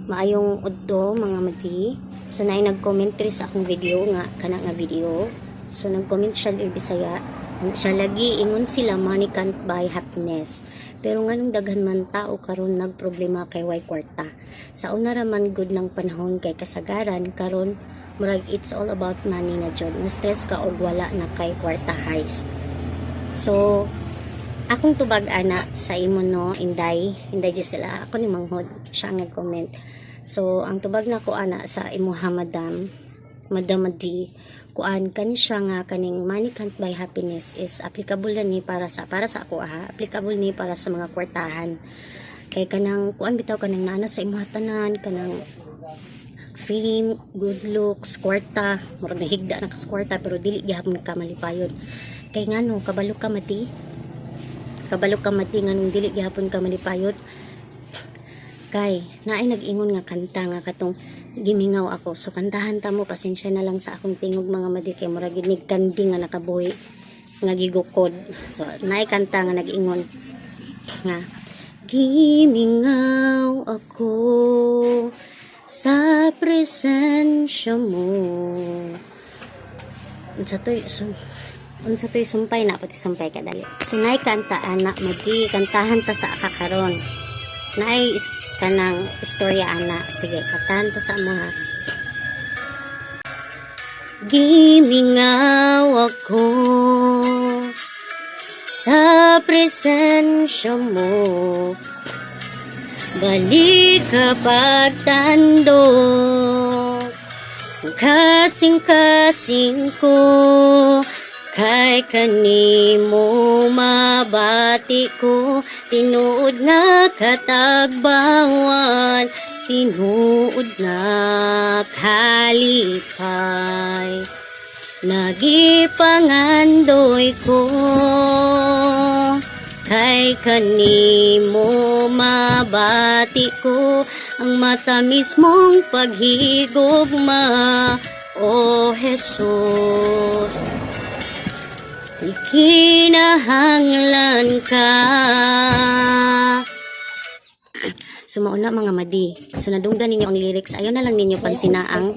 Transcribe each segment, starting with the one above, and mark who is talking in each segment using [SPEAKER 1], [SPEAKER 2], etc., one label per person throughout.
[SPEAKER 1] Maayong udto, mga madi. So naay nag-comment diri sa akong video nga kana nga video. So nag-comment siya diri Bisaya. Siya lagi ingon sila, "Money can't buy happiness." Pero nganong daghan man tao karon nagproblema kay way kwarta? Sa una ra man gud ng panahon kay kasagaran, karon murag it's all about money na jud. Na stress ka og wala na kay kwarta heist. So akong tubag ana sa imo, no, Inday, Inday Gisela, ako ni manghod, siya ang nag-comment. So ang tubag nako ana sa imuha, madam, Madam D, kuan kani siya nga kaning "Money can't buy happiness" is applicable na ni para sa ako ha, applicable ni para sa mga kwartahan. Kay kanang kuan bitaw, kanang naa na sa imuha tanan, kanang fame, good looks, kwarta, murag nahigda na kas kwarta, pero dili gihapon ka malipayon. Kay ngano, kabalo ka, madi? Kabalo ka, madi, nganong dili gihapon ka malipayon? Kay naay nag-ingon nga kanta nga katong "Gimingaw Ako". So kantahan ta mo. Pasensya na lang sa akong tingog, mga madi, kay murag gid kanding nga nakabuhi nga gigukod. So naay kanta nga nag-ingon nga "Gimingaw ako sa presensya mo". Unsa toy unsa toy sumpay na pati sumpay ka dali. So naay kanta ana, madi, kantahan ta sa kakaron. Naay kanang istorya ana. Sige, kantahan ta sa mga "Gimingaw ako sa presensya mo. Balik ka pagtando kasing-kasing ko. Kay kanimo mabati ko tinuod nga katagbawan, tinuod nga kalipay. Nagipangandoy ko kay kanimo mabati ko ang matamis mong paghigugma, O Jesus. Ikinahanglan ka." So mauna, mga madi. So nadunggan ninyo ang lyrics. Ayaw na lang ninyo pansina ang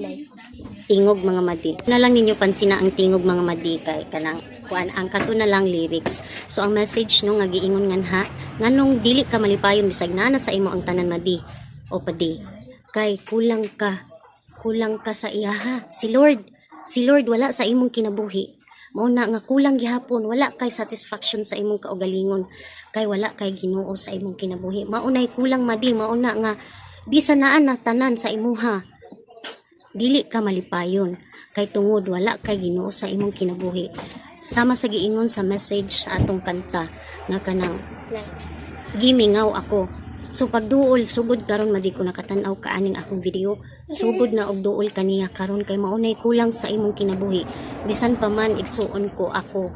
[SPEAKER 1] tingog, mga madi. Na lang ninyo pansina ang tingog, mga madi, kay kanang kuan ang kato na lang lyrics. So ang message, no, nga giingon nganha nganong dili ka malipayon bisag naa na sa imo ang tanan, madi o padi, kay kulang ka, kulang ka sa iyaha. Si Lord, si Lord wala sa imong kinabuhi. Mao na nga kulang gihapon, wala kay satisfaction sa imong kaugalingon kay wala kay Ginoo sa imong kinabuhi. Mao nay kulang, madi. Mao na nga bisan naa na tanan sa imuha, dili ka malipayon kay tungod wala kay Ginoo sa imong kinabuhi. Sama sa giingon sa message sa atong kanta nga kanang "Gimingaw Ako". So pagduol, sugod karon, madi, ko nakatan-aw ka aning akong video, sugod na og duol kaniya karon kay mao nay kulang sa imong kinabuhi. Bisan pa man, igsuon ko, ako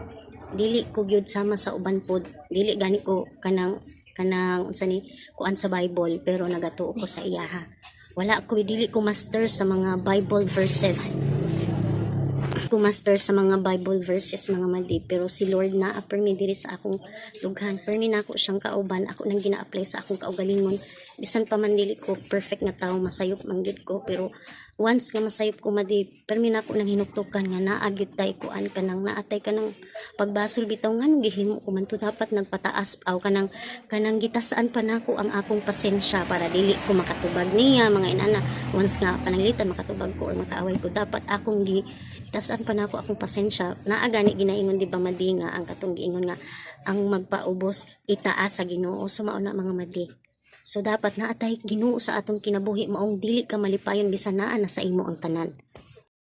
[SPEAKER 1] dili ko gyud sama sa uban pod, dili gani ko kanang kanang unsa ni kuan sa Bible, pero nagatuo ko sa iyaha. Wala ko, dili ko master sa mga Bible verses, ko master sa mga Bible verses, mga madi, pero si Lord na permi diri sa akong dughan, permi na ako siyang kauban, ako nang gina-apply sa akong kaugalingon. Bisan pa man dili ko perfect nga tao, masayop man gyud ko, pero once nga masayop ko, madi, permi na ako nang hinuktukan nga naa gyud tay kuan, kanang naatay kanang pagbasol bitaw, nga gihimo ko man to, dapat nagpataas aw kanang kanang gitasaan pa nako ang akong pasensya para dili ko makatubag niya, mga inana. Once nga pananglitan makatubag ko or makaaway ko, dapat akong gi tasan pa nako akong pasensya. Naa gani ginaingon, di ba, madi, nga ang katong giingon nga ang magpaubos itaas sa Ginoo. So mao na, mga madi. So dapat naatay Ginoo sa atong kinabuhi, maong dili ka malipayon bisan naa na sa imo ang tanan.